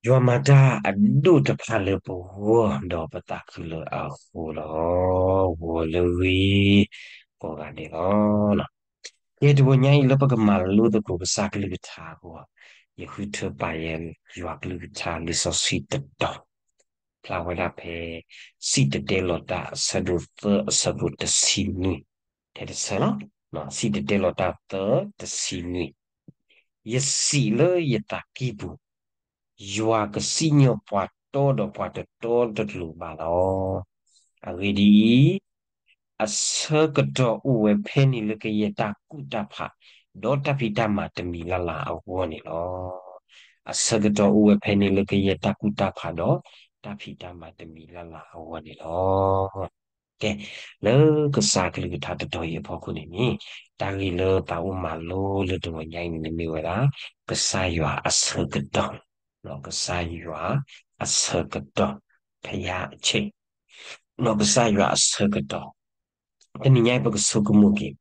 ယွၤမၤတၢ်အဒိၣ်တဖၣ်လၢပဂီၢ် ဒီးပသးခုလၢအဃိလီၤ. ဂီၤလၢဂ့ၤ ကိးဂၤဒဲးလီၤ. ကဲ တဝဲညါအံၤလၢပကမၤလိသကိးကစၢ်ကလုၢ်ကထါအဂီၢ်, ယဃုထၢပာ်ယွၤကလုၢ်ကထါလံာ်စီဆှံတတီၤ, ဖျါဝဲဒၣ်ဖဲ စံၣ်တဲၤတဲလီၤတၢ်အဆၢဒိၣ်သၢအဆၢဖိတဆံနွံ, ထဲတဆၢလီၤ. စံၣ်တဲၤတဲလီၤတၢ်သၢတဆံနွံ, ယစံးလၢယသးကံၢ်ပူၤ, ယွၤကစံၣ်ညီၣ်ပှၤတီဒီးပှၤတတီတလိၤဘၣ်လီၤ. အဂ့ၢ်ဒ်အံၤ, အဆၢကတီၢ်အိၣ်ဝဲဖဲန့ၣ်လၢကယဲၢ်တၢ်ကူၣ်တၢ်ဖး, ဒီးတၢ်ဖံးတၢ်မၤတမံၤလၢ်လၢ်အဂီၢ်န့ၣ်လီၤ. အဆၢကတီၢ်အိၣ်ဝဲဖဲန့ၣ်လၢကယဲၢ်တၢ်ကူၣ်တၢ်ဖးဒီး တၢ်ဖံးတၢ်မၤတမံၤလၢ်လၢ်အဂီၢ်န့ၣ်လီၤ. ကဲ, လၢကစၢ်ကလုၢ်ကထါတတီၤအံၤအဖီခိၣ်န့ၣ်န့ၣ်, တၢ်ဂ့ၢ်လၢသးအိၣ်မၤလိလၢတဂီၤညါအံၤန့ၣ်မ့ၢ်ဝဲဒၣ် ကစၢ်ယွၤအဆၢကတီၢ်, ကစၢ်ယွၤအဆၢကတီၢ်, ဖယၣ်ဆ့ၣ်, ကစၢ်ယွၤအဆၢကတီၢ်, တနံၤညါအံၤပကဆိကမိၣ်က့ၤ,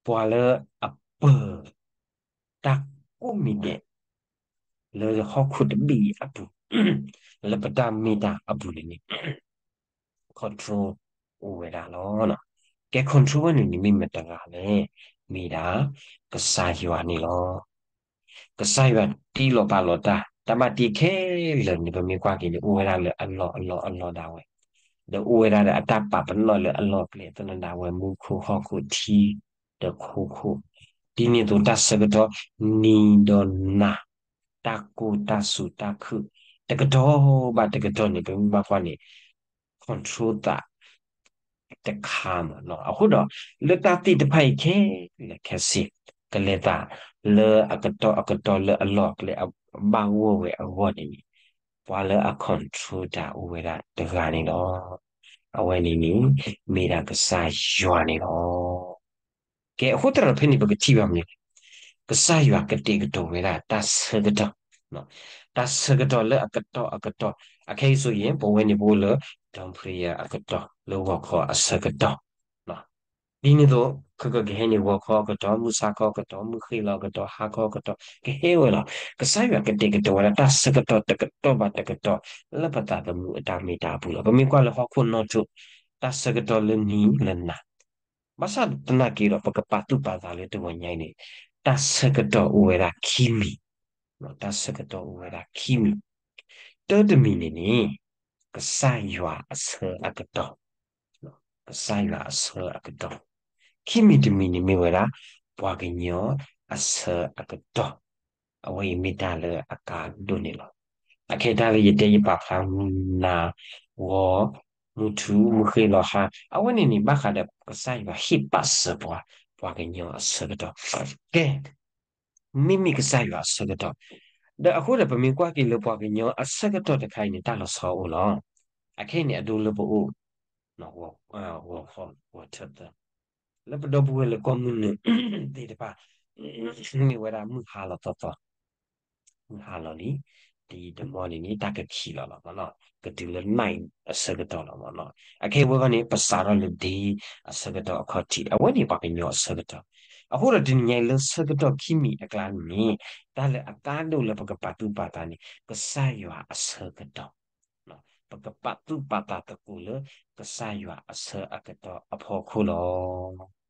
ပှၤလၢအပၢၤ တၢ်ကိးမံၤဒဲး လၢဟီၣ်ခိၣ်တဘ့ၣ်အံၤအပူၤ, လၢပတၢ်မ့ၢ်တၢ်အပူၤန့ၣ်န့ၣ် control အိၣ်ဝဲဒၣ်လီၤ. ကဲ control ဝဲန့ၣ်န့ၣ်မ့ၢ်မတၤတဂၤလဲၣ်, မ့ၢ်ဒၣ် ကစၢ်ယွၤန့ၣ်လီၤ. ကစၢ်ယွၤတ့လီၤပာ်လီၤတၢ်, တၢ်ဘၣ်တ့ခဲလၢာ်န့ၣ် ပမ့ၢ်ကွၢ်က့ၤန့ၣ် အိၣ်ဝဲဒၣ်လၢအလီၢ်အလီၢ်အလီၢ်ဒၣ်ဝဲ, ဒီးအိၣ်ဝဲဒၣ်ဒီးအတၢ်ပာ်ပနီၣ်လၢအလီၢ်အကျဲသနၢၣ်ဒၣ်ဝဲ မူခိၣ်ဟီၣ်ခိၣ်ထံ ဒီးခိခိၣ်, ဒ်န့ၣ်အသိးတၢ်ဆၢကတီၢ် နံၤဒီးနၤ, တၢ်ကိၢ်တၢ်စူၤတၢ်ခုၣ်, တကတီၢ်ဘၣ်တကတီၢ်န့ၣ် ပမ့ၢ်ဘၣ်ကွၢ်န့ၣ် control သး တခါမးနီၤ. အဃိဒီး လၢတၢ်သ့ၣ်တဖၣ်အံၤခဲလၢာ်ခဲဆ့ ကလဲၤသးလၢအကတီၢ်အကတီၢ်လၢအလီၢ်အကျဲအဘၣ်ဂီၢ်ဝဲအဂီၢ်န့ၣ်န့ၣ်, ပှၤလၢအ control တၢ်အိၣ်ဝဲဒၣ်တဂၤန့ၣ်လီၤ. အဝဲန့ၣ်န့ၣ် မ့ၢ်ဒၣ်ကစၢ်ယွၤန့ၣ်လီၤ. ကဲ အဃိသတးဒီးဖဲန့ၣ် ပကထံၣ်ဘၣ်မနုၤလဲၣ်, ကစၢ်ယွၤကတဲာ်ကတီၤဝဲဒၣ်တၢ်ဆၢကတီၢ်, တၢ်ဆၢကတီၢ်လၢအကတီၢ်အကတီၢ်, အခဲအံၤဆိအံၤ ပဝဲန့ၣ်ပအိၣ်လၢ dawn prayer အကတီၢ် လၢဂီၤခီအဆၢကတီၢ်, ဒ်န့ၣ်အသိး ခဲကဟဲန့ၣ် ဂီၤခီအကတီၢ်, မုၢ်ဆါခီအကတီၢ်, မုၢ်ဃ့ၢ်လီၤအကတီၢ်, ဟါခီအကတီၢ် ကဟဲဝဲလီၤ. ကစၢ်ယွၤကတဲာ်ကတီၤဝဲဒၣ်တၢ်ဆၢကတီၢ်တကတီၢ်ဘၣ်တကတီၢ် လၢပသးသမူအတၢ်မ့ၢ်တၢ်ပူၤလီၤ. ပမ့ၢ်ကွၢ်လၢဟီၣ်ခိၣ်နီၣ်ထိး တၢ်ဆၢကတီၢ်လၢနံၤလၢနၤ, ဘၣ်ဆၣ်သနာ်က့ဒီး ပကပာ်သူၣ်ပာ်သးလၢတဂီၤညါအံၤန့ၣ် တၢ်ဆၢကတီၢ်အိၣ်ဝဲဒၣ်ခံမံၤ, တၢ်ဆၢကတီၢ်အိၣ်ဝဲဒၣ်ခံမံၤ, တၢတမံၤန့ၣ်န့ၣ် ကစၢ်ယွၤအဆၢအကတီၢ်, ကစၢ်ယွၤအဆၢအကတီၢ်, ခံမံၤတမံၤန့ၣ်မ့ၢ်ဝဲဒၣ် ပှၤကညီအဆၢအကတီၢ်, အဝဲအံၤမ့ၢ်တၢ်လၢအကါဒိၣ်န့ၣ်လီၤ. အခဲတၢ်လၢယတဲယပာ်ဖျါမုၢ်နၤ ဂီၤ မုၢ်ထူၣ် မုၢ်ဃ့ၢ်လီၤဟါ အဝဲန့ၣ်န့ၣ် ဘၣ်ဃးဒီးကစၢ်ယွၤဟ့ၣ်ပာ်စၢၤပှၤ ပှၤကညီအဆၢကတီၢ်, ကဲ မ့မ့ၢ်ကစၢ်ယွၤအဆၢကတီၢ်, ဒီးအဃိဒီးပမ့ၢ်ကွၢ်က့ၤလၢပှၤကညီအဆၢကတီၢ်တခါအံၤန့ၣ် တၢ်လီၤဆီအိၣ်လီၤ. အခဲအံၤန့ၣ် အဒိလၢပအိၣ် ဂီၤခီ ဂီၤထၢၣ်သၢ, လၢပဒီပုၢ်ဝဲၢ်လၢကီၢ်မုၢ်နုာ်သ့ၣ်တဖၣ် မ့ၢ်ဝဲဒၣ်မုၢ်ဟါလီၤသီသီ, မုၢ်ဟါလီၤလံ, တယံာ်တမီၢ်န့ၣ်န့ၣ် တၢ်ကခံးလီၤလီၤမ့ၢ်နီၤ, ကတုၤလၢ night အဆၢကတီၢ်လီၤမ့ၢ်နီၤ. အခဲအံၤဝဲဂီၢ်န့ၣ် ပစးထီၣ်လၢ day အဆၢကတီၢ်အခီၣ်ထံး, အဝဲန့ၣ်ပှၤကညီအဆၢကတီၢ်. အဃိဒီးတနံၤညါအံၤလၢဆၢကတီၢ်ခံမံၤအကျါန့ၣ်န့ၣ် တၢ်လၢအကါဒိၣ်လၢပကပာ်သူၣ်ပာ်သးန့ၣ် ကစၢ်ယွၤအဆၢကတီၢ် ပကပာ်သူၣ်ပာ်သးသကိးလၢကစၢ်ယွၤအဆၢအကတီၢ်အဖီခိၣ်လီၤ.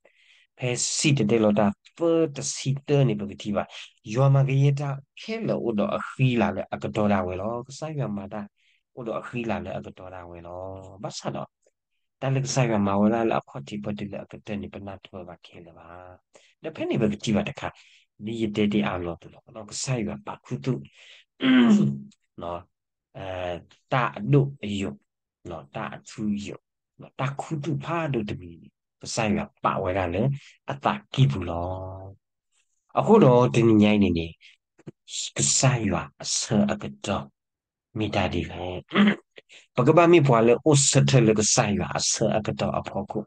ဖဲစံၣ်တဲၤတဲလီၤတၢ်သၢတဆံတၢန့ၣ် ပကထံၣ်ဘၣ်, ယွၤမၤကယဲၢ်တၢ်ခဲလၢာ်အိၣ်ဒီးအဃံအလၤလၢအကတီၢ်ဒၣ်ဝဲလီၤ. ကစၢ်ယွၤမၤတၢ်အိၣ်ဒီးအဃံအလၤလၢအကတီၢ်ဒၣ်ဝဲလီၤ. ဘၣ်ဆၣ်ဒီး တၢ်လၢကစၢ်ယွၤမၤဝဲဒၣ်လၢအခီၣ်ထံးပှဲၤတုၤလၢအကတၢၢ်န့ၣ် ပနၢ်တပၢၢ်ဘၣ်ခဲလၢာ်ဘၣ်. ဒီးဖဲန့ၣ်ပကထံၣ်ဘၣ်တခါ, ဒ်ယတဲတ့ၢ်အါလီၤအသိးလီၤ, ကစၢ်ယွၤပာ်ခူသူၣ် တၢ်အဒိၣ်အယိာ်, တၢ်အထူအယိာ်, တၢ်ခူသူၣ်ဖးဒိၣ်တမံၤန့ၣ် ကစၢ်ယွၤပာ်ဝဲဒၣ်လၢအသးကံၢ်ပူၤလီၤ. အဃိဒီးတနံၤညါအံၤန့ၣ်န့ၣ် ကစၢ်ယွၤအဆၢအကတီၢ် မ့ၢ်တၢ်ဒ်လဲၣ်. ပကဘၣ်မ့ၢ်ပှၤလၢအိၣ်ဆၢထၢၣ်လၢကစၢ်ယွၤအဆၢအကတီၢ်အဖီခိၣ်,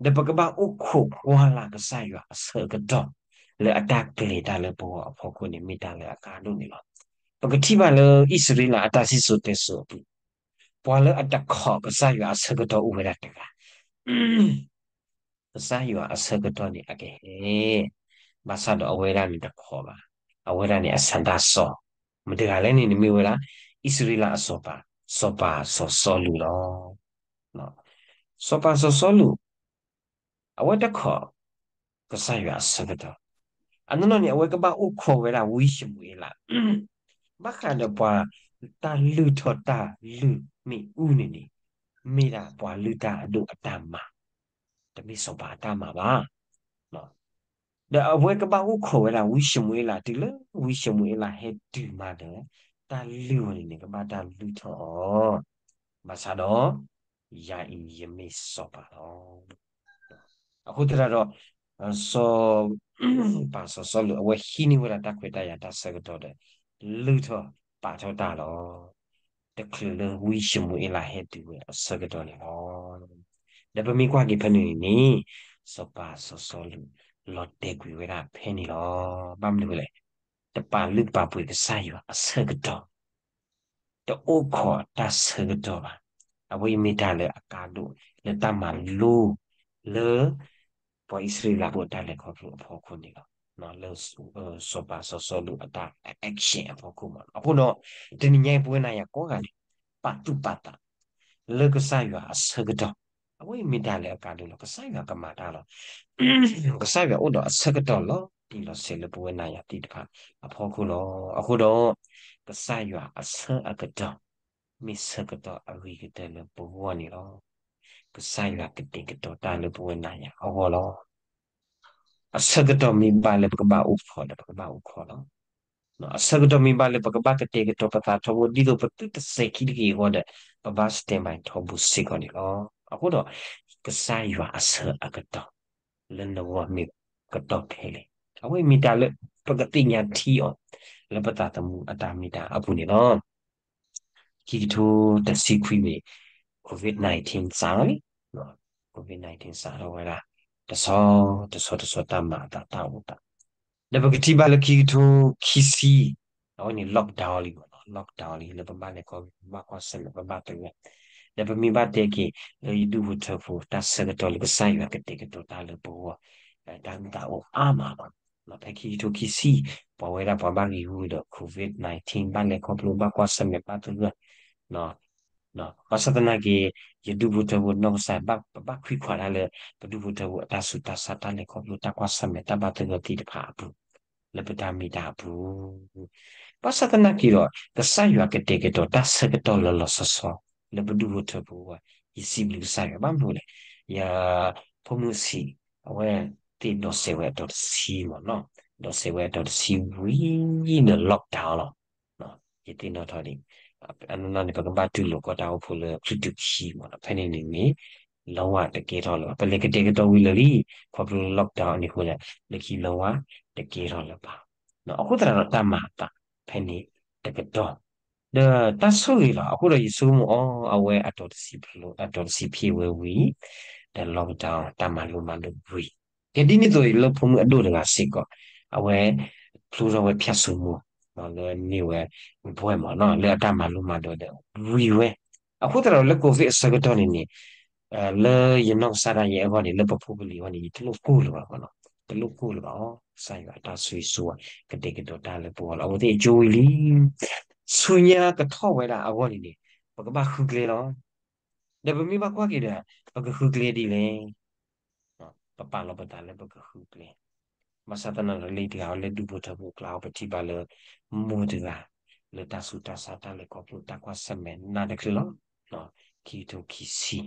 ဒီးပကဘၣ်အိၣ်ခိးကွၢ်လၢ်ကစၢ်ယွၤအဆၢအကတီၢ် လၢအတၢ်ကျဲၤတၢ်လၢပဂီၢ်အဖီခိၣ်န့ၣ် မ့ၢ်တၢ်လၢအကါဒိၣ်န့ၣ်လီၤ. ပကထံၣ်ဘၣ်လၢအံၣ်စရ့လးအတၢ်စံၣ်စိၤတဲစိၤအပူၤ, ပှၤလၢအတခိးကစၢ်ယွၤအဆၢကတီၢ်အိၣ်ဝဲဒၣ်တဂၤ ကစၢ်ယွၤအဆၢကတီၢ်န့ၣ်အကဟဲ, ဘၣ်ဆၣ်ဒီးအဝဲဒၣ်န့ၣ်တခိးဘၣ်, အဝဲဒၣ်န့ၣ်အဆန္ဒစောင့် မတၤတဂၤလဲၣ်န့ၣ်န့ၣ်မ့ၢ်ဝဲဒၣ် အံၣ်စရ့လးအစီၤပၤ စီၤပၤစီၤစီလူးလီၤ. စီၤပၤစီၤစီလူး အဝဲတခီ ကစၢ်ယွၤအဆၢကတီၢ်, အနီၢ်နီၢ်န့ၣ် အဝဲကဘၣ်အိၣ်ခိးဝဲဒၣ်ဝံၡမူၤအ့လး, ဘၣ်ဃးဒီးပှၤတၢ်လုၢ်ထီၣ်တၢ်လုၢ်မ့ၣ်အူန့ၣ်န့ၣ် မ့ၢ်ဒၣ်ပှၤလုၢ်တၢ်အဒိၣ်အတၢ်မၤ, တမ့ၢ်စီၤပၤအတၢ်မၤဘၣ်. ဒီးအဝဲကဘၣ်အိၣ်ခိးဝဲဒၣ်ဝံၡမူၤအ့လးတုၤလၢဝံၡမူၤအ့လးဟဲတုၤမးဒီး တၢ်လုၢ်ဝဲန့ၣ်န့ၣ် ကဘၣ်တၢ်လုၢ်ထီၣ်အီၤ, ဘၣ်ဆၣ်ဒီး ယၤအံၤယမ့ၢ်စီၤပၤလီၤ. အဃိသတးဒီး စီၤပၤစီၤစီလူး အဝဲဟံးန့ၢ်ဝဲဒၣ်တၢ်ခွဲးတၢ်ယာ်တၢ်ဆၢကတီၢ်ဒီး လုၢ်ထီၣ်ပာ်ထီၣ်တၢ်လီၤ. တချုးလၢဝံၡမူၤအ့လးဟဲတုၤဝဲအဆၢကတီၢ်န့ၣ်လီၤ. ဒီးပမ့ၢ်ကွၢ်က့ၤဖဲန့ၣ်န့ၣ် စီၤပၤစီၤစီလူး လီၤတဲာ်ကွံာ်ဝဲဒၣ်ဖဲန့ၣ်လီၤ. ဘၣ်မနုၤလဲၣ်, တပာ်လုၢ်ပာ်ပှ့ၤကစၢ်ယွၤအဆၢကတီၢ် တအိၣ်ခိးတၢ်ဆၢကတီၢ်ဘၣ်. အဝဲအံၤမ့ၢ်တၢ်လၢအကါဒိၣ်လၢတၢ်မၤလိ လၢ ပှၤအံၣ်စရ့လးဖိအတၢ်လဲၤခီဖျိအဖီခိၣ်န့ၣ်လီၤ. လၢ စီၤပၤစီၤစီလူးအတၢ် action အဖီခိၣ်မး. အဃိဒီး တနံၤညါအံၤပဝဲနၤယၤကိးဂၤန့ၣ် ပာ်သူၣ်ပာ်သး လၢကစၢ်ယွၤအဆၢကတီၢ်, အဝဲအံၤမ့ၢ်တၢ်လၢအကါဒိၣ်လီၤ. ကစၢ်ယွၤကမၤတၢ်လီၤ. ကစၢ်ယွၤအိၣ်ဒီးအဆၢကတီၢ်လီၤတံၢ်လီၤဆဲးလၢပဝဲနၤယၤသ့ၣ်တဖၣ်အဖီခိၣ်လီၤ. အဃိဒီး ကစၢ်ယွၤအဆၢအကတီၢ် မ့ၢ်ဆၢကတီၢ်အဂ့ၤကတၢၢ်လၢပဂီၢ်န့ၣ်လီၤ. ကစၢ်ယွၤကတဲာ်ကတီၤတၢ်လၢပဝဲနၤယၤအဂီၢ်လီၤ. အဆၢကတီၢ်မ့ၢ်ဘၣ်လၢပကဘၣ်အိၣ်ခိးဒီး ပကဘၣ်အိၣ်ခိးလီၤ. အဆၢကတီၢ်မ့ၢ်ဘၣ်လၢပကဘၣ်ကတဲာ်ကတီၤပသးထီဘိ ဒ်သိးပသုတစဲးခံတဂ့ၤအဂီၢ်ဒီး ပဘၣ် stand by ထီဘိစ့ၢ်ကီးန့ၣ်လီၤ. အဃိဒီး ကစၢ်ယွၤအဆၢအကတီၢ် လၢနဂီၢ်မ့ၢ်ကတီၢ်ဖဲလဲၣ်, အဝဲမ့ၢ်တၢ်လၢ ပကသ့ၣ်ညါထံအီၤ လၢပသးသမူအတၢ်မ့ၢ်တၢ်အပူၤန့ၣ်လီၤ. ခံကထိတဆံခွံန့ၣ် COVID nineteen စးထီၣ်လံ. COVID nineteen စးထီၣ်ဝဲဒၣ် တဆီ တဆီတဆီတၢ်မၤအသးတၢ်အိၣ်သး, ဒီးပကထံၣ်ဘၣ်လၢခံကထိခံဆံ အဝဲန့ၣ် lockdown လံမးနီၤ, lockdown လံ လၢပဘၣ်လဲၤခီ ပဘၣ်ကွၢ်ဆၢၣ်မဲာ် ပဘၣ်သဂၢၢ်, ဒီးပမ့ၢ်ဘၣ်တဲက့ၤ လၢယဒူၣ်ဖိထၢဖိ တၢ်ဆၢကတီၢ်လၢကစၢ်ယွၤကတဲာ်ကတီၤတၢ်လၢပဂီၢ် တၢ်ဂ့ၢ်တၢ်အိၣ်အါမးလီၤ. ဖဲခံကထိခံဆံ ပှၤဝဲဒၣ်ပှၤဘၣ်ဂံၢ်ဂူၢ်ဒီး COVID nineteen ဘၣ်လဲၤခီဖျိ ဘၣ်ကွၢ်ဆၢၣ်မဲာ် ဘၣ်သဂၢၢ် ဘၣ်ဆၣ်သနာ်က့ ယဒူၣ်ဖိထၢဖိနီၢ်ကစၢ် ပဘၣ်ခွံခွါတၢ်လၢ ပဒူၣ်ဖိထၢဖိအတၢ်ဆူးတၢ်ဆါ တၢ်လဲၤခီဖျိ တၢ်ကွၢ်ဆၢၣ်မဲာ် တၢ်ဘၣ်သဂၢၢ်သ့ၣ်တဖၣ်အပူၤ လၢပတၢ်မ့ၢ်တၢ်အပူၤ, ဘၣ်ဆၣ်သနာ်က့ဒီး ကစၢ်ယွၤကတဲာ်ကတီၤတၢ်ဆၢကတီၢ်လီၤလီၤဆီဆီ လၢပဒူၣ်ဖိထၢဖိအဂီၢ် ယစံးဘျုးကစၢ်ယွၤ ဘၣ်မနုၤလဲၣ်, ယဖိမုၣ်ဆံး အဝဲသ့ၣ်ဒိးစဲးဝဲအတီၤတဆံမးနီၤ, ဒိးစဲးဝဲအတီၤတဆံဝံၤဒီး lockdown လီၤ. ယသ့ၣ်နီၣ်ထီၣ်ဒံး အနီၢ်နီၢ်န့ၣ် ပကဘၣ်တူၢ်လိာ်ကီတၢ်အိၣ်ဖှိၣ်လၢချုးတုၤခံမးနီၤ, ဖဲန့ၣ်န့ၣ်န့ၣ် လီၤဝဲတကဲထီၣ်လၢၤဘၣ်, ပလဲၤကတဲာ်ကတီၤဝံၤလၢာ်လံ, ခီဖျိလၢ lockdown အန့ၣ်အဃိန့ၣ် လၢခံလီၤဝဲတကဲထီၣ်လၢၤဘၣ်. အဃိသတးဒီးတၢ်မၤအသးဖဲန့ၣ်တကတီၢ် ဒီးတၢ်ဆိၣ်ဂ့ၤလီၤ. အဃိဒီးယဆိကမိၣ်အီၤ အဝဲအတီၤတဆံဖျိ အတီၤတဆံဖျိဝဲဝံၤ ဒီး lockdown တၢ်မၤလိမၤဒိးဝံၤ ကဲဒ်န့ၣ်အသိးလၢဖိမုၣ်အဒိၣ်တဂၤစ့ၢ်ကီး အဝဲဖျိထီၣ်ဝဲဖၠၣ်စိမိၤ လၢန့ၢ်ဝဲဘွဲ့မးနီၤ လၢအတၢ်မၤလိမၤဒိးဒီးဝံၤဝဲ. အဃိသတးဒီးလၢ COVID အဆၢကတီၢ်န့ၣ်န့ၣ် လၢယနီၢ်ကစၢ်ဒၣ်ယဲအဂီၢ်န့ၣ် လၢပဖိပလံၤအဂီၢ်န့ၣ် ယတလိၣ်ကိၢ်လၢၤဘၣ်မးနီၤ, တလိၣ်ကိၢ်လၢၤဘၣ်အီၤ, ကစၢ်ယွၤအတၢ်ဆိၣ်ဂ့ၤဆိၣ်ဝါ ကတဲာ်ကတီၤတၢ်လၢပဂီၢ်လီၤ. အဝဲသ့ၣ်အကၠိဝံၤလံ ဆူညါကထီၣ်ဝဲဒၣ်အဂီၢ်န့ၣ်န့ၣ် ပကဘၣ်ဃုကျဲလီၤ. ဒီးပမ့ၢ်ဘၣ်ကွၢ်က့ၤဒီး ပကဃုကျဲဒ်လဲၣ်, ပပာ်လီၤပသးလၢပကဃုကျဲ, ဘၣ်ဆၣ်သနာ်က့လၢတဂၤဝဲလၢဒူၣ်ဖိထၢဖိအကျါ ပထံၣ်ဘၣ်လၢ မိၢ်တဂၤ လၢတၢ်ဆူးတၢ်ဆါတၢ်လဲၤခီဖျိတၢ်ကွၢ်ဆၢၣ်မဲာ်နးတချုးလီၤ. ခံကထိခံဆံ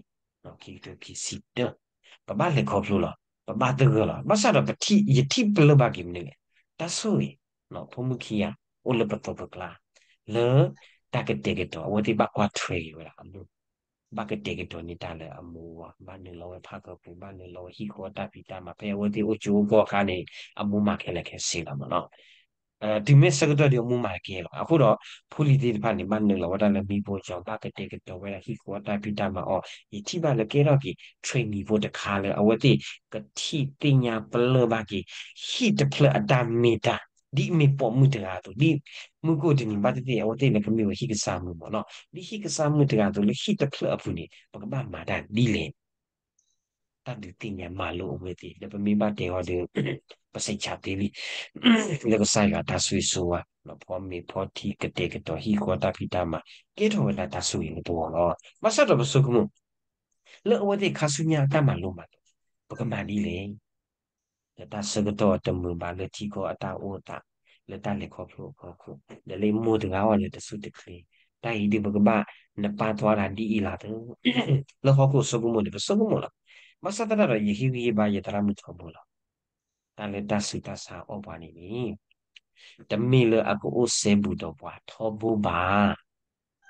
ခံကထိခံဆံတၢ ပဘၣ်လဲၤခီဖျိလီၤ, ပဘၣ်သဂၢၢ်လီၤ. ဘၣ်ဆၣ်ဒီးပထံၣ် ယထံၣ်ပလၢၢ်ဘၣ်က့ၤမနုၤလဲၣ်, တၢ်ဆိၣ်ဂ့ၤ ဖိမုၣ်ခံဂၤ အိၣ်လၢပသိးပကျါ လၢတၢ်ကတဲာ်ကတီၤ အဝဲသ့ၣ်ဘၣ်ကွၢ်ထွဲက့ၤဝဲဒၣ်အမိၢ်, ဘၣ်ကတဲာ်ကတီၤန့ၢ်တၢ်လၢအမိၢ်အဂီၢ်, ဘၣ်နုာ်လီၤဝဲဖးကပူၤ, ဘၣ်နုာ်လီၤဝဲဟံၣ်ဃီတၢ်ဖံးတၢ်မၤ, ဖဲအဝဲသ့ၣ်အိၣ်ကၠိအိၣ်ကီၢ်အခါန့ၣ် အမိၢ်မၤခဲလၢာ်ခဲဆ့လီၤမးနီၤ. တုၤမ့ၢ်ဆၢကတီၢ်ဒံးအမိၢ်မၤတကဲလီၤ. အဃိဒီး ဖိလံၤသ့ၣ်တဖၣ်န့ၣ် ဘၣ်နုာ်လီၤဝဲဒၣ်လၢမံဖိကၠီၤ, ဘၣ်ကတဲာ်ကတီၤဝဲဒၣ်ဟံၣ်ဃီတၢ်ဖံးတၢ်မၤအီၤ, ယထံၣ်ဘၣ်လၢကဲထီၣ်က့ၤ training ဖိတခါလၢ အဝဲသ့ၣ်ကထံၣ်သ့ၣ်ညါပလၢၢ်ဘၣ်က့ၤ ဟံၣ်တဖျၢၣ်အတၢ်မ့ၢ်တၢ်, ဒ်မ့ၢ်ပိာ်မုၣ်တဂၤအသိး, ဒ်မုၢ်ကိၣ်တနံၤဘၣ်သ့ၣ်သ့ၣ် အဝဲသ့ၣ်လၢကမ့ၢ်ဝဲဟံၣ်ကစၢ်မုၣ်မးနီၤ, ဒ်ဟံၣ်ကစၢ်မုၣ်တဂၤအသိး လၢဟံၣ်တဖျၢၣ်အပူၤန့ၣ် ပကဘၣ်မၤတၢ်ဒ်လဲၣ် တၢ်ဒုးသ့ၣ်ညါမၤလိအဝဲသ့ၣ် ဒီးပမ့ၢ်ဘၣ်တဲအီၤဒီး ပစံးဆၢသ့လံ လၢကစၢ်ယွၤတၢ်ဆိၣ်ဂ့ၤဆိၣ်ဝါ ဖီမ့ၤဖီထံ ကတဲာ်ကတီၤဟံၣ်ဃီတၢ်ဖံးတၢ်မၤ ကဲထီၣ်ဝဲဒၣ်တၢ်ဆိၣ်ဂ့ၤလၢပဂီၢ်လီၤ. ဘၣ်ဆၣ်ဒီးပဆိကမိၣ် လၢအဝဲသ့ၣ်ခါဆူညါအတၢ်မၤလိမၤဒိး ပကမၤဒ်လဲၣ်. ဒီးတၢ်ဆၢကတီၢ်တမုာ်ဘၣ်လၢထံကီၢ်အတၢ်အိၣ်အသး လၢတၢ်လဲၤခီဖျိအဖီခိၣ် ဒီးလၢမိၢ်တဂၤအီၤလၢတစူၢ်တချ့ တၢ်အံၤဒုးပကဘၣ် နပာ်သွါတၢ်ဒ်အံၤလီၤသၢ လၢဟီၣ်ခိၣ်ဆိကမိၣ်န့ၣ် ပဆိကမိၣ်လီၤ. ဘၣ်ဆၣ်သနာ်ဒီး ယဟ့ၣ်ဂံၢ်ဟ့ၣ်ဘါယသရၣ်မုၣ်ထီဘိလီၤ. တၢ်လၢတၢ်ဆူးတၢ်ဆါအီၣ်ပှၤန့ၣ်န့ၣ် တမ့ၢ်လၢအကအိၣ်စဲဘူးဒီးပှၤထီဘိဘၣ်.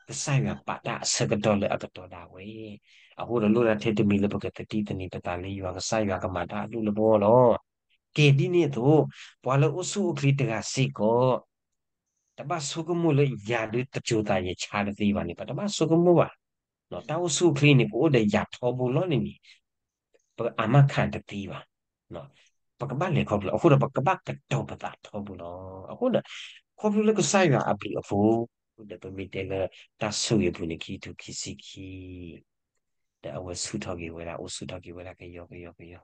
ကစၢ်ယွၤပာ်တၢ်အဆၢကတီၢ်လၢအကတီၢ်ဒၣ်ဝဲ. အဃိဒီးလိၣ်ဒၣ်ထဲတမံၤလၢပကသတံၢ်သန့ၤပသးလၢယွၤကစၢ်ယွၤကမၤတၢ်အဒိၣ်လၢပဂီၢ်လီၤ. ကဲဒ်န့ၣ်အသိး ပှၤလၢအိၣ်ဆူၣ်အိၣ်ချ့တဂၤစ့ၢ်ကီး တဘၣ်ဆိကမိၣ်လၢယၤဒုးတစိၤသးယဆါတသ့ဘၣ်န့ၣ် ပတဘၣ်ဆိကမိၣ်ဘၣ်. တၢ်အိၣ်ဆူၣ်အိၣ်ချ့န့ၣ် ကအိၣ်ဒီးယၤထီဘိလီၤန့ၣ်န့ၣ် ပအမၤခၣ်တသ့ဘၣ်. ပကဘၣ်လဲၤခီဖျိ အဃိဒီးပကဘၣ်ကတီၤပသးထီဘိလီၤ. အဃိဒီး ခီဖျိလၢကစၢ်ယွၤအဘျုးအဖှိၣ် ဒီးပမ့ၢ်တဲလၢတၢ်ဆိၣ်ဂ့ၤအပူၤန့ၣ် ခံကထိခံဆံခံ ဒီးအဝဲဆူၣ်ထီၣ်က့ၤဝဲဒၣ် အိၣ်ဆူၣ်ထီၣ်က့ၤဝဲဒၣ်ကယီကယီကယီ,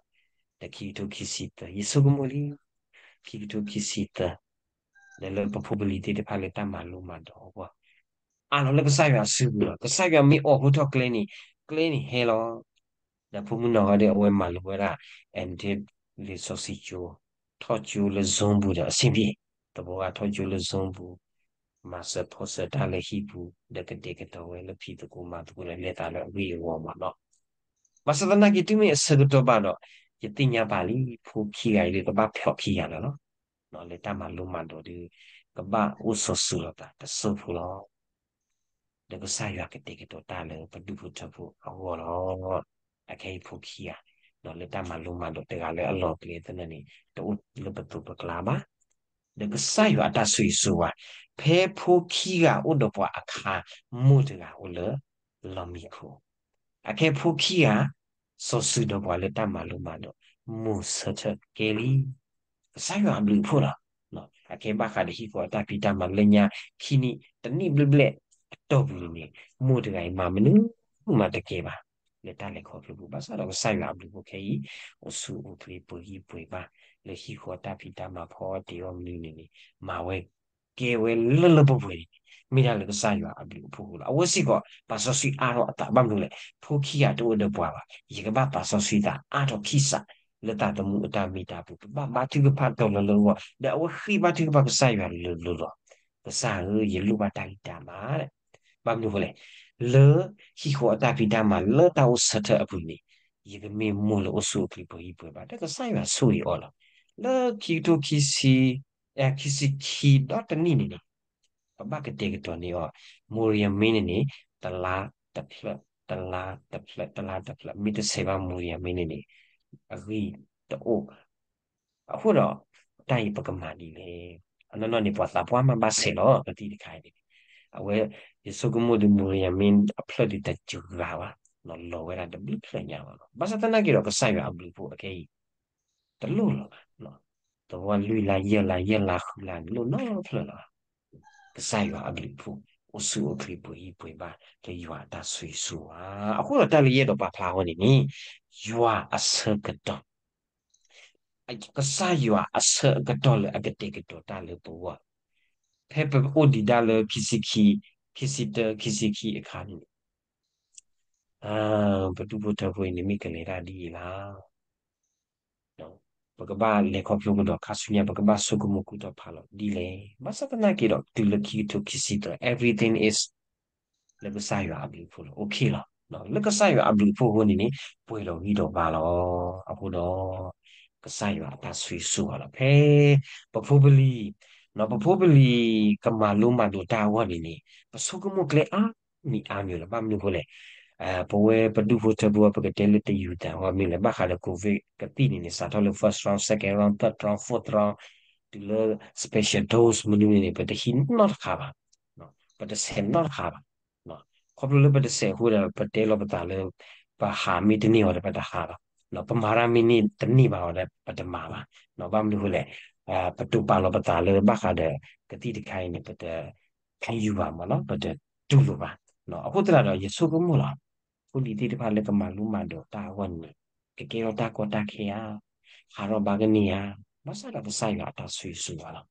ဒီးခံကထိခံဆံသၢ ယဆိကမိၣ်လံ ခံကထိခံဆံသၢ ဒီးလၢပဖိပလံၤသ့ၣ်တဖၣ်လၢတၢ်မၤလိမၤဒိးအဂီၢ် အးလီၤလၢကစၢ်ယွၤအစုပူၤလီၤ. ကစၢ်ယွၤမ့ၢ်အိးထီၣ်ကျဲန့ၣ် ကျဲန့ၣ်ဟဲလီၤ. ဒီးဖိမုၣ်နီၢ်ဂၤဒဲး အဝဲမၤလိဝဲဒၣ် edit လံာ်စီဆှံကၠိ ထီၣ်ကၠိလၢ Zoom ပူၤဒီးအဆင်ပြေ, သဘီဂၤထီၣ်ကၠိလၢ Zoom ပူၤ, မၤစၢၤဖီၣ်စၢၤတၢ်လၢဟံၣ်ပူၤ ဒီးကတဲာ်ကတီၤဝဲလၢဖံးသကိးမၤသကိးဒီးလဲၤသးလၢအဂ့ၢ်အဝီမးနီၤ. ဘၣ်ဆၣ်သနာ်က့ တုၤမ့ၢ်အဆၢကတီၢ်ဘၣ်ဒီး ယသ့ၣ်ညါဘၣ်လံ ဖိခံဂၤအံၤဒီး ကဘၣ်ဖျိးခံဂၤလၢာ်လီၤ. လၢတၢ်မၤလိမၤဒိးဒီး ကဘၣ်အိၣ်စီၤစုၤလိာ်သးတစိၢ်ဖိလီၤ. ဒီးကစၢ်ယွၤကတဲာ်ကတီၤတၢ်လၢပဒူၣ်ဖိထၢဖိအဂီၢ်လီၤ. အခဲအံၤဖိခံဂၤ လၢတၢ်မၤလိမၤဒိးတဂၤလၢအလီၤကျဲသနာ်န့ၣ် တအိၣ်လၢပသိးပကျါဘၣ်. ဒီးကစၢ်ယွၤအတၢ်ဆိၣ်ဂ့ၤဆိၣ်ဝါ ဖဲဖိခံဂၤအိၣ်ဒီးပှၤအခါ မိၢ်တဂၤအိၣ်လၢလီၢ်မံခိၣ် အခဲဖိခံဂၤ စီၤစုၤဒီးပှၤလၢတၢ်မၤလိမၤဒိး မိၢ်ဆၢထၢၣ်ကဲလံ. ကစၢ်ယွၤအဘျုးအဖှိၣ်လီၤ. အခဲဘၣ်ဃးဒီးဟံၣ်ဃီအတၢ်ဖံးတၢ်မၤလၢညါခံနံၣ် တနံၣ်ဘျဲၣ်ဘျဲၣ်အတီၢ်ပူၤန့ၣ် မိၢ်တဂၤအံၤမၤမနုၤမးတကဲဘၣ် လၢတၢ်လဲၤခီဖျိပူၤ ဘၣ်ဆၣ်ဒီးကစၢ်ယွၤအဘျုးအဖှိၣ်ခဲအံၤ အိၣ်ဆူၣ်အိၣ်ချ့ပှဲၤဂံၢ်ပှဲၤဘါ လၢဟံၣ်ဃီအတၢ်ဖံးတၢ်မၤဖီအီၣ်တ့ၤအီၣ်မနုၤန့ၣ်န့ၣ် မၤဝဲ ကဲဝဲလၢလၢပှဲၤပှဲၤန့ၣ် မ့ၢ်ဒၣ်လၢကစၢ်ယွၤအဘျုးအဖှိၣ်အဃိလီၤ. အဝဲစ့ၢ်ကီး သးစီဆှံအါထီၣ်အသးဘၣ်မနုၤလဲၣ်, ဖိခံဂၤတအိၣ်ဒီးပှၤဘၣ်, ယကဘၣ်သးစီဆှံသးအါထီၣ်ခံစး လၢသးသမူအတၢ်မ့ၢ်တၢ်ပူၤ ပဘၣ်ဘါထုကဖၣ်တီၤလၢလၢအဂီၢ် ဒီးအဝဲဃ့ဘါထုကဖၣ်ကစၢ်ယွၤလၢလၢလီၤ. ကစၢ်ဧၢ, ယလိၣ်ဘၣ်တၢ်ဂံၢ်တၢ်ဘါ ဘၣ်မနုၤအဃိလဲၣ်, လၢဟံၣ်ဃီအတၢ်ဖံးတၢ်မၤလၢတၢ်အိၣ်ဆၢထၢၣ်အပူၤန့ၣ် ယကမ့ၢ်မိၢ်လၢအိၣ်ဆူၣ်အိၣ်ချ့ပှဲၤဂံၢ်ပှဲၤဘါ ဒီးကစၢ်ယွၤဆိၣ်ဂ့ၤအီၤလီၤ. လၢခံကထိခံဆံ ခံဆံခံဒီတနံၣ်န့ၣ်န့ၣ် ပဘၣ်ကတဲာ်ကတီၤန့ၢ်အီၤ မိရံမ့န့ၣ်န့ၣ် တလါတဖျၢၣ် တလါတဖျၢၣ် တလါတဖျၢၣ် မ့ၢ်တဆဲးဘၣ်မိရံမ့န့ၣ်န့ၣ် အဂံၢ်တအိၣ် အဃိဒီး တၢ်အံၤပကမၤဒ်လဲၣ်. အနီၢ်နီၢ်န့ၣ် ပှၤသးပှၢ်မးဘၣ်ဆဲးလီၤ ကသံၣ်တခါအံၤန့ၣ် အဝဲ ယဆိကမိၣ်ဒီးမိရံမ့အဖျၢၣ်ဒုးတစှၤဘၣ် လီၤဝဲဒၣ်တဘျုးဖျၢၣ်ညါဘၣ်လီၤ. ဘၣ်ဆၣ်သနာ်က့ဒီး ကစၢ်ယွၤအဘျုးအဖှိၣ်အခဲအံၤ တလိၣ်လီၤဘၣ်. သဝီလွံၢ်လါယဲၢ်လါယဲၢ်လါဃုလါန့ၣ် လိၣ်နီတဖျၢၣ်လီၤ. ကစၢ်ယွၤအဘျုးအဖှိၣ် အိၣ်ဆူၣ်အိၣ်ချ့ပှဲၤဂံၢ်ပှဲၤဘါ လၢယွၤအတၢ်ဆိၣ်ဂ့ၤဆိၣ်ဝါ အဃိဒီးတၢ်လၢယအဲၣ်ဒိးပာ်ဖျါအီၤန့ၣ်န့ၣ် ယွၤအဆၢကတီၢ် ကစၢ်ယွၤအဆၢအကတီၢ်လၢအကတဲာ်ကတီၤတၢ်လၢပဂီၢ် ဖဲပအိၣ်ဒံးဒၣ်လၢခံဆံခံ ခံဆံတၢ ခံဆံခံအခါန့ၣ် ပဒူၣ်ဖိထၢဖိအံၤန့ၣ် မ့ၢ်ကလဲၤတၢ်ဒ်အံၤလီၤ. ပကဘၣ်လဲၤခီဖျိကဒီးခါဆူညါ ပကဘၣ်ဆိကမိၣ်ကူၣ်ထီၣ်ဖးလီၤဒ်လဲၣ်. ဘၣ်ဆၣ်သနာ်က့ဒီး တုၤလၢခံကထိခံဆံသၢ everything is လၢကစၢ်ယွၤအဘျုးအဖှိၣ်လီၤ okay လီၤ. လၢကစၢ်ယွၤအဘျုးအဖှိၣ်အဃိန့ၣ်န့ၣ် ပှဲၤဒီးဂံၢ်ဒီးဘါလီၤ. အဃိဒီး ကစၢ်ယွၤအတၢ်ဆိၣ်ဂ့ၤဆိၣ်ဝါလီၤ. ဖဲ ပဖိပလံၤ ပဖိပလံၤကမၤလိမၤဒိးတၢ်အဂီၢ်န့ၣ်န့ၣ် ပဆိကမိၣ်ကျဲအါမံၤအါမံၤလီၤ. ဘၣ်မနုၤအဃိလဲၣ်, ပဝဲပဒူၣ်ဖိထၢဖိ ပကတဲလၢတယူၤတၢ်အဂီၢ်မ့ၢ်လဲၣ် ဘၣ်ဃးဒီး COVID ကသံၣ်န့ၣ်န့ၣ် စးထီၣ်လၢ first round, second round, third round, fourth round တုၤလၢ special dose မနုၤန့ၣ်န့ၣ် ပတဟံးနီတခါဘၣ်, ပတဆဲးနီတခါဘၣ်. ခီဖျိလၢပတဆဲးအဃိဒီး ပတဲလီၤပသးလၢ ပဟးမ့ၢ်တန့ၢ်အီၤဒီး ပတဟးဘၣ်, ပမၤတၢ်မ့ၢ်တန့ၢ်ဘၣ်အီၤဒီး ပတမၤဘၣ်. ဘၣ်မနုၤအဃိလဲၣ်, ပတိာ်ပာ်လီၤပသးလၢဘၣ်ဃးဒီး ကသံၣ်တခါအံၤန့ၣ် ပတ ခဲယူၤဘၣ်မးနီၤ ပတတူၢ်လိာ်ဘၣ်. အဃိသတးဒီး ယဆိကမိၣ်လီၤ, ဖိလံၤသ့ၣ်တဖၣ်လၢကမၤလိမၤဒိးတၢ်အဂီၢ်န့ၣ် ကကဲထီၣ်တၢ်ကီတၢ်ခဲဧါ, ဟးထီၣ်ဘါကန့ၢ်ဧါ, ဘၣ်ဆၣ်ဒီးကစၢ်ယွၤအတၢ်ဆိၣ်ဂ့ၤဆိၣ်ဝါလီၤ.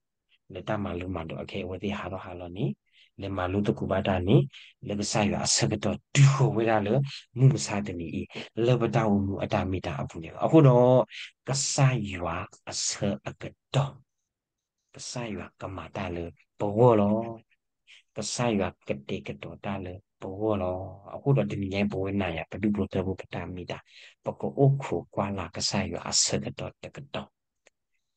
လၢတၢ်မၤလိမၤဒိးအခဲအံၤ အဝဲသ့ၣ်ဟးထီၣ်ဟးလီၤန့ၣ်, လဲၤမၤလိသကိးဘၣ်တၢ်န့ၣ်, လၢကစၢ်ယွၤအဆၢကတီၢ်တုၤဃီၤဝဲဒၣ်လၢ မုၢ်မဆါတနံၤအံၤ, လၢပတၢ်အိၣ်မူအတၢ်မ့ၢ်တၢ်အပူၤန့ၣ်လီၤ. အဃိဒီး ကစၢ်ယွၤအဆၢအကတီၢ် ကစၢ်ယွၤကမၤတၢ်လၢပဂီၢ်လီၤ. ကစၢ်ယွၤကတဲာ်ကတီၤတၢ်လၢပဂီၢ်လီၤ. အဃိဒီးတနံၤညါအံၤ ပဝဲနၤယၤ ပဒူၣ်ဖိထၢဖိ ပတၢ်မ့ၢ်တၢ်, ပကအိၣ်ခိးကွၢ်လၢ်ကစၢ်ယွၤအဆၢကတီၢ်တကတီၢ်,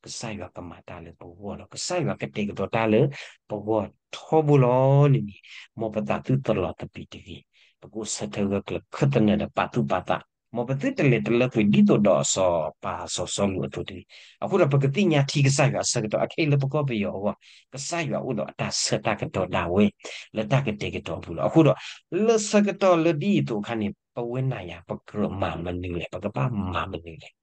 ကစၢ်ယွၤကမၤတၢ်လၢပဂီၢ်လီၤ. ကစၢ်ယွၤကတဲာ်ကတီၤတၢ်လၢပဂီၢ်ထီဘိလီၤန့ၣ်န့ၣ်, မ်ပသးသုတလီၤသပံးတဂ့ၤ, ပကအိၣ်ဆၢထၢၣ်ဂၢၢ်ကျၢၤ ခၢၣ်သနၢၣ်ဒီးပာ်သူၣ်ပာ်သး, မ်ပသုတလဲၤတလၢကွံာ်ဒ်သိးဒီးစီၤပၤစီၤစီလူးအသိးတဂ့ၤ. အဃိဒီးပကသ့ၣ်ညါထံကစၢ်ယွၤအဆၢကတီၢ် အခဲအံၤလၢပကီၢ်ပယီၤအဂီၢ်, ကစၢ်ယွၤအိၣ်ဒီးအတၢ်ဆၢတၢ်ကတီၢ်ဒၣ်ဝဲ လၢတၢ်ကတဲာ်ကတီၤအပူၤလီၤ. အဃိဒီး လၢဆၢကတီၢ်လၢဒ်အံၤအသိးအခါန့ၣ် ပဝဲနၤယၤ ပကြၢးမၤမနုၤလဲၣ်, ပကဘၣ်မၤမနုၤလဲၣ်.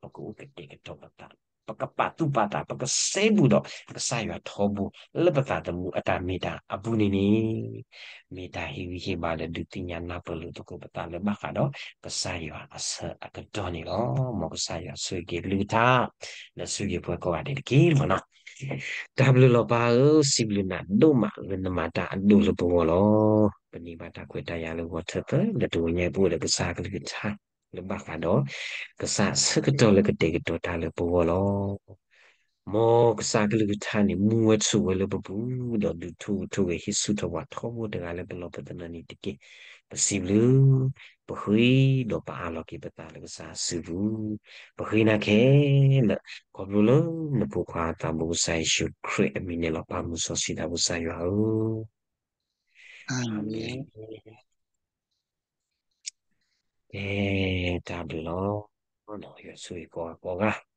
ပကအိၣ်ကတဲာ်ကတီၤပသး, ပကပာ်သူၣ်ပာ်သး, ပကစဲဘူးဒီးကစၢ်ယွၤထီဘိ လၢပသးသမူအတၢ်မ့ၢ်တၢ်အပူၤန့ၣ်န့ၣ်, မ့ၢ်တၢ်ဟ့ၣ်ဂံၢ်ဟ့ၣ်ဘါဒီးဒုးသ့ၣ်ညါနၢ်ပၢၢ်လိာ်သကိးပသးလၢဘၣ်ဃးဒီး ကစၢ်ယွၤအဆၢအကတီၢ်န့ၣ်လီၤ. မ်ကစၢ်ယွၤဆိၣ်ဂ့ၤက့ၤကလုၢ်ကထါ ဒီးဆိၣ်ဂ့ၤပှၤကိးဂၤဒဲးတက့ၢ်မနီၤ. တၢ်ဘျုးလီၤပၢ်ဧၢ, စံးဘျုးနၤဒိၣ်မးလၢနမၤတၢ်အဒိၣ်လၢပဂီၢ်လီၤ. ပန့ၢ်ဘၣ်တၢ်ခွဲးတၢ်ယာ်လၢဂီၤထၢၣ်သၢ လၢတဂီၤညါအံၤ ပအိၣ်ဒီးကစၢ်ကလုၢ်ကထါ လၢဘၣ်ဃးဒီး ကစၢ်အဆၢကတီၢ်လၢကတဲာ်ကတီၤတၢ်လၢပဂီၢ်လီၤ. မ်ကစၢ်ကလုၢ်ကထါန့ၣ် မူဝဲဆိးဝဲလၢပပူၤ ဒီးဒုးထိၣ်ဂဲၤဆိၣ်ထီၣ်ပှၤထီဘိတဂၤလၢပလီၢ်ပသနၢၣ်န့ၣ်တက့ၢ်. ပစံးဘျုး, ပဃ့ဒီးပအၢၣ်လီၤက့ၤပသးလၢကစၢ်အစုပူၤ, ပဃ့နၤခဲလၢာ် ခီဖျိလၢနဖိခွါသးဘိကစၢ်ယ့ၣ်ၡူးခရံာ်အမံၤန့ၣ်လီၤ. ပၢ်မုၢ်စီဆှံသးဘိကစၢ်ယွၤဧၢ, အၤမ့ၣ်. ကဲ, တၢ်ဘျုးလီၤ. ယွၤဆိၣ်ဂ့ၤကိးဂၤကိးဂၤ